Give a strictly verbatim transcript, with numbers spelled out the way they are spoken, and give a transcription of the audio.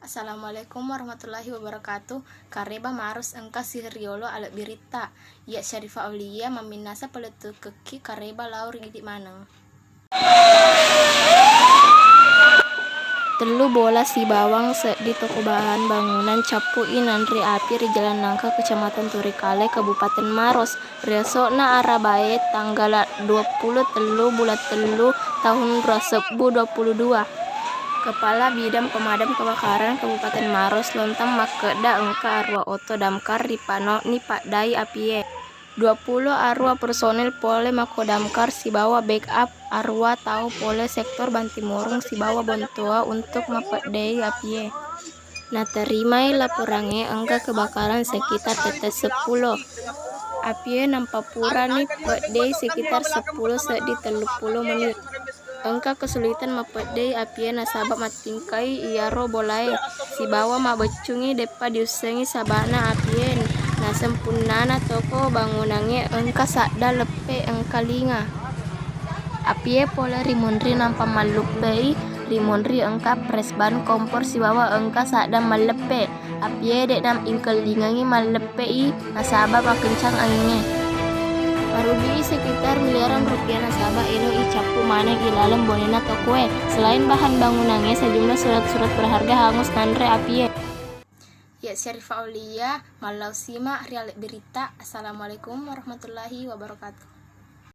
Assalamualaikum warahmatullahi wabarakatuh. Kareba Maros engka siriolo alebbiritta. Iya Syarifah Aulia mamminnasa palettukekki kareba lao ri idi maneng. Tellu bola sibawang seddi toko bahan bangunan cappu'i nanre api ri Jalan Nangka, Kecamatan Turikale, Kabupaten Maros. Ri eso'na Arabae, tanggala duappulo tellu bulan tellu, tahun dua sebbu duappulo dua, Kepala Bidang Pemadam Kebakaran Kabupaten Maros, Lontang, makkeda engka aruwa oto damkar ripano'ni paddai apie. Duappulo aruwa personil pole makko damkar sibawa backup aruwa tau pole sektor Bantimurung sibawa Bontoa untuk mapeddei apie. Naterimai laporangnge engka kebakaran sekitar tette seppulo. Apie nampa purani peddei sekitar seppulo seddi telluppulo menit. Engka kesulitan mapeddei apie nasaba mattingkai iyaro bolae sibawa mabeccungi deppa diussengi sabana apie. Nasempunnana toko bangunangnge engka sadda leppe engka linga. Apie pole rimunri nampa malluppei, rimunri engka press ban kompor sibawa engka sadda malleppe. Apie de'na ingkellingengi malleppe'i nasaba makencang angingnge. Marugi'i sekitar miliaran rupiah nasaba elo'i cappu maneng ilaleng bonena tokoe. Selain bahan bangunangnge, sejumlah surat-surat berharga hangus nanre apie. Iya Syarifah Aulia, mallau simak ri alebbiritta. Assalamualaikum warahmatullahi wabarakatuh.